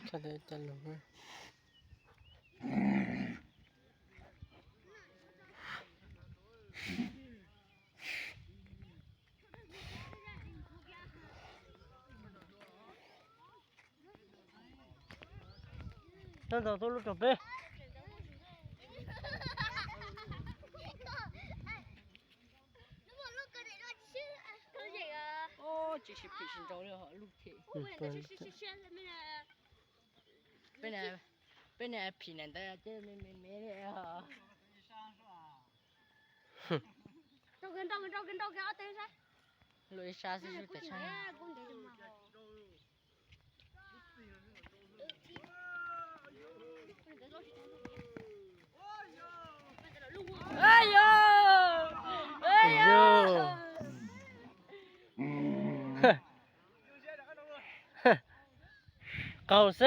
Txhob teb cov lus na. Txhob ntaus tuaj lub rau peb. Tsis sib phim sib nrau li ho lub them. Peb niag phim niam ntawd ces me me me li os. Luaj ib sab xwb, sab tag sab. Yog. Qaug xwb.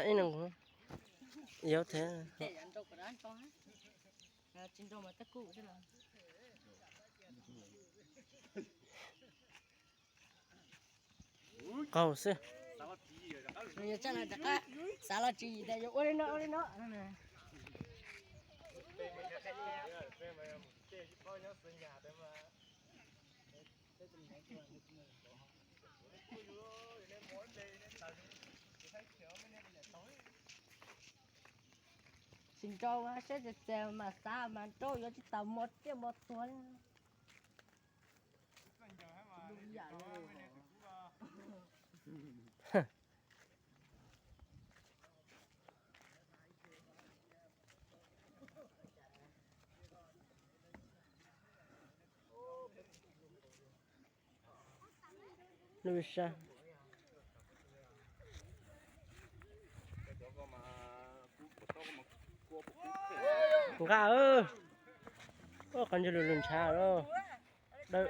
Ib no, yog thiab. Tsis nrau mas tab kuj xwb los. Qaug xwb. Nws yuav tsa no rov qab xav los tswv yim tias yuav ua li no ua li no. Tsis nrau mas saib txes txes mas xav mas nrau yuav tsis tau mos tiaj mos tuag li. Lub sab. Nqa, qhov ntawd lus lus ntshav lawm. Dawb.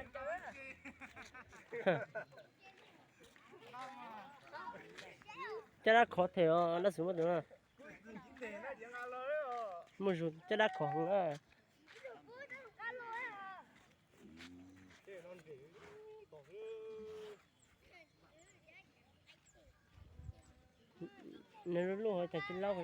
Caj dab khov them os, dab xwm muaj tus no. Muaj zug caj dab khov heev na. Nws lub lub hauv cas tsis laub.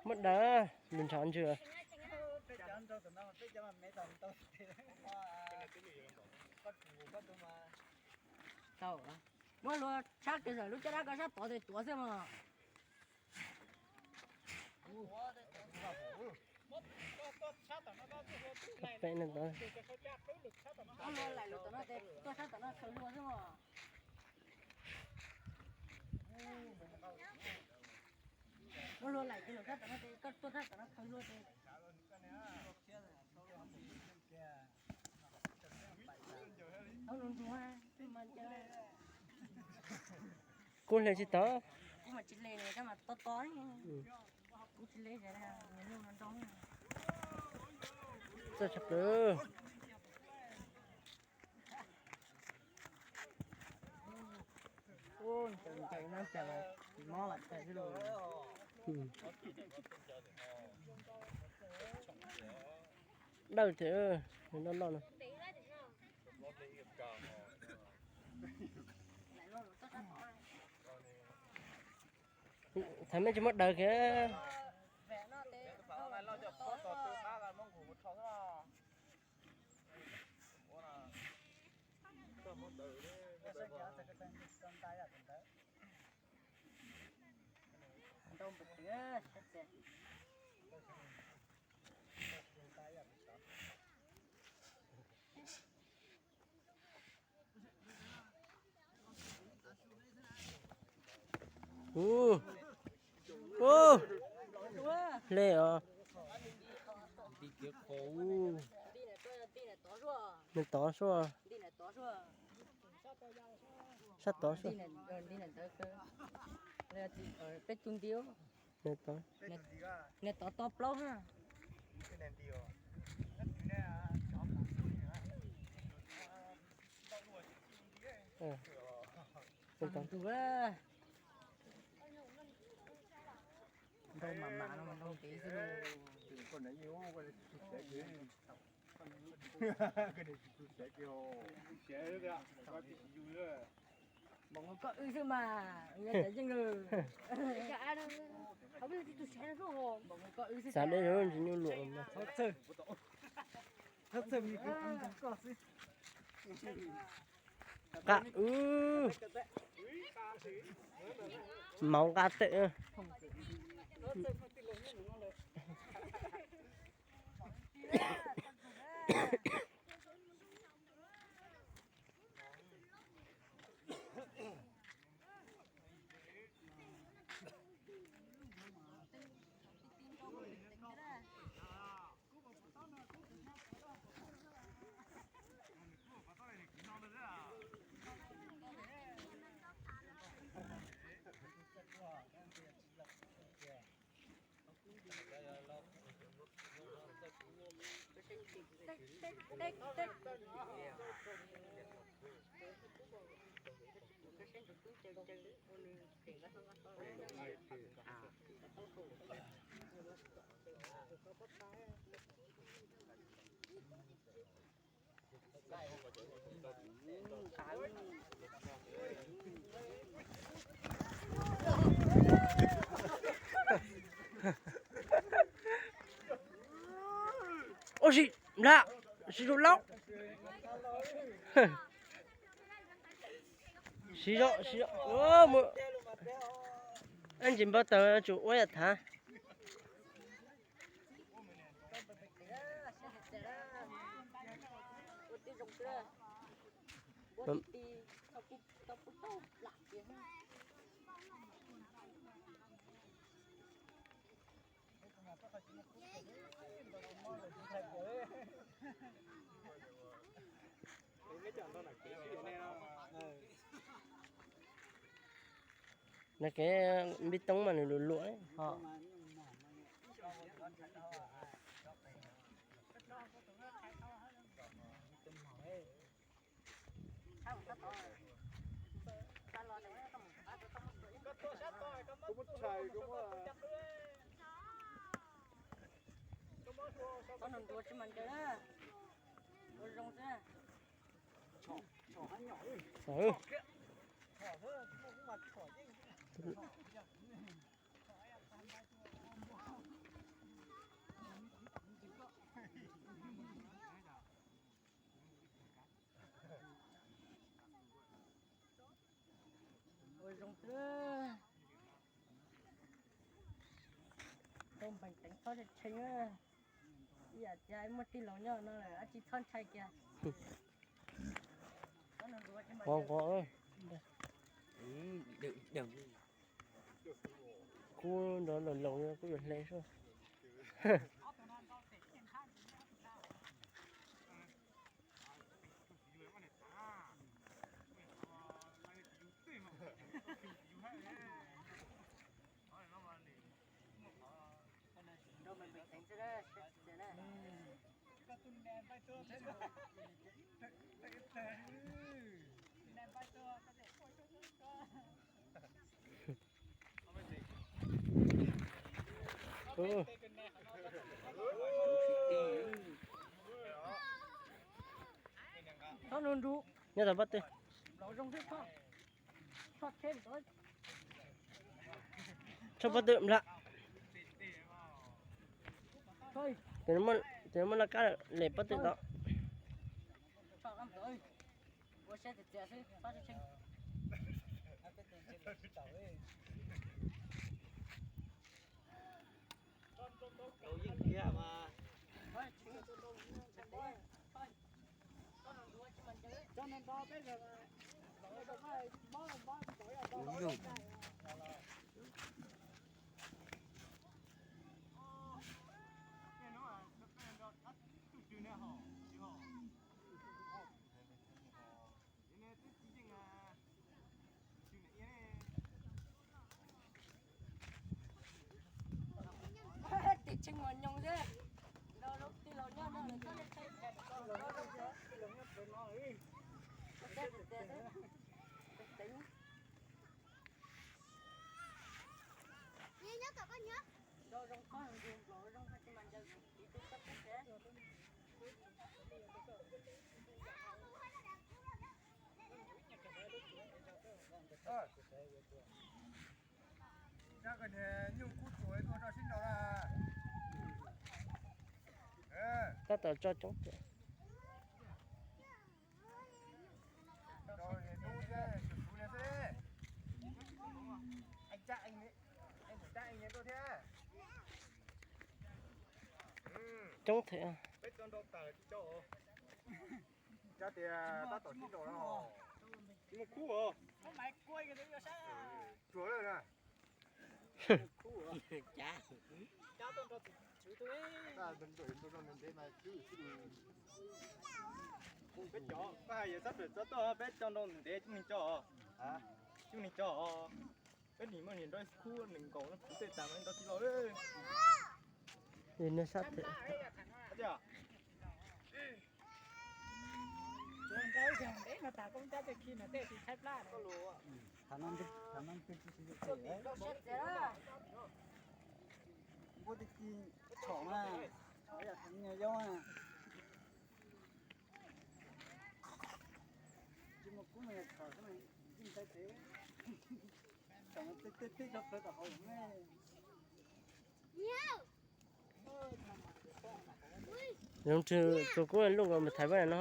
Muab daws, lus ntshav ntswg. Muab lua tshab kiag lub caj dab ko sab tod tes tuav xwb mog. Muab lua laim lus tom no tes tuaj sab tom no khaws hlua xwb mog. Muab lua laim kiag lus sab tom no tes koj tuaj sab tom no khaws hlua tes. Kub hle tsis tau. Kub mas tsis hle, kub mas tob tob. Kub tsis hle, nws lub no nrau. Txawj tshaj plaws. Dawj thiab, noj noj no. Thaum mej tsis muab daws kiag. Ub, ub, hle os. Nws tod suaj. Sab tod sab. Peb tus nti, nws tod to plaub na. Tus ntau mas mas no mas ntau ntev xwb. Koj wb xwb mas, yeej. Xav dej zoo ntsis nyuj luam. Nqa wb. Maum nqa tawm. Ua si npla, si rau laub. Siv zog, siv zog. Ntsis npau taws, tsum ua yam thav. Nag kev npib toob mas nws luam luam. Txhob nrug nrua tsis mas ncaws na. Ua zoo xwb. Ua zoo xwb. Tau npeeg teev txhob tshee tshee. Ib yam tias muaj tij laug nyob no lawm dab tsi txhob ntshai kiag. Nqos nqos. Kub nrov laus laus kuj yuav hle soj. Txhob nrug nrug. Nyob tau pob tw. Tso pob tw npla. Tes muaj laj kab lawm, les pob tw tod. Tab tom tso coob tiag. Coob thiab. Tias tab tom sib nraus no. Tsuag lawm na. Peb cov, koj hais yog sab pem txob tuaj, peb coj nrau ntev coob leej coj. Coob leej coj. Peb nim muaj niag nrau khub nees nkaum no, kuv tej tas nrau tsis los. Li no sab pem. Npua tib ci tshom mas, tshom yam thav nyuag yau na. Tsis muaj kub mas yog tshom xwb mas yeej ntai pem. Tshom tej tej tej rau plawv tom hauv ne. Zoo tsw tsuas kub luj mus thaiv vaj no.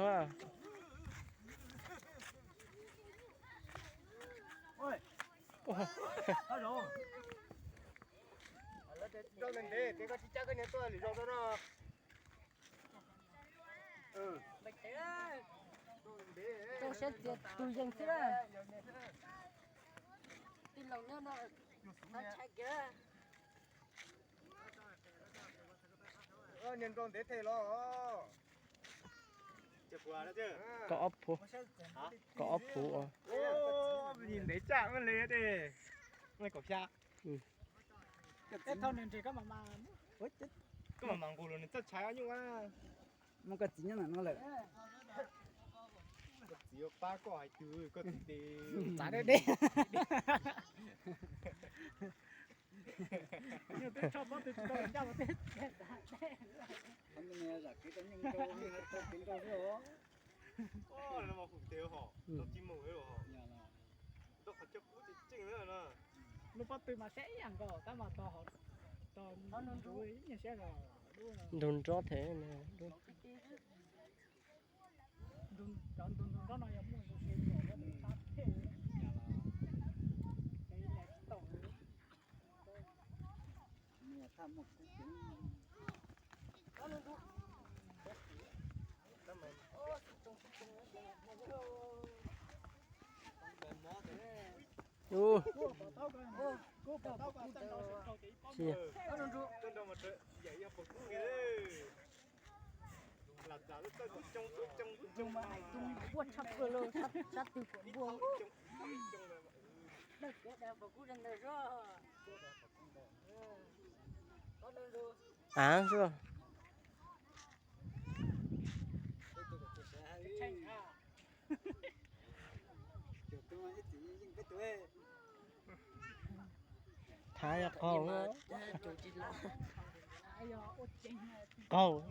Rau ntev ces koj tsis cab koj niag tuaj lwm zaus rau no. Rau siab txias tus yees xwb na. Tij laug nyob no, ntshai kiag. Niag nrau ntev thiaj los. Koj ob phuv, koj ob phuv. Ntev tshaj li, kaum xya. Koj mam mam nqus los nws txawj tshav nyuj. Muaj koj txiv nyob ntawm no lawm. Koj txiv pab koj hais tias koj txiv tes txav deb deb. Zam kev rau nyooj rau, kev nrau xwb os. Lub pob tw mas saib ib yam nkaus tab mas tos ntug ib nyuag siab zog. Ntug nrob thiab. Cov ntug nrob no yog muaj ntug si kom tab thiaj li tau. Tus nquag tshaj plaws lauj, sab twg kom nquag. Av xwb. Thav yog qaug, qaug.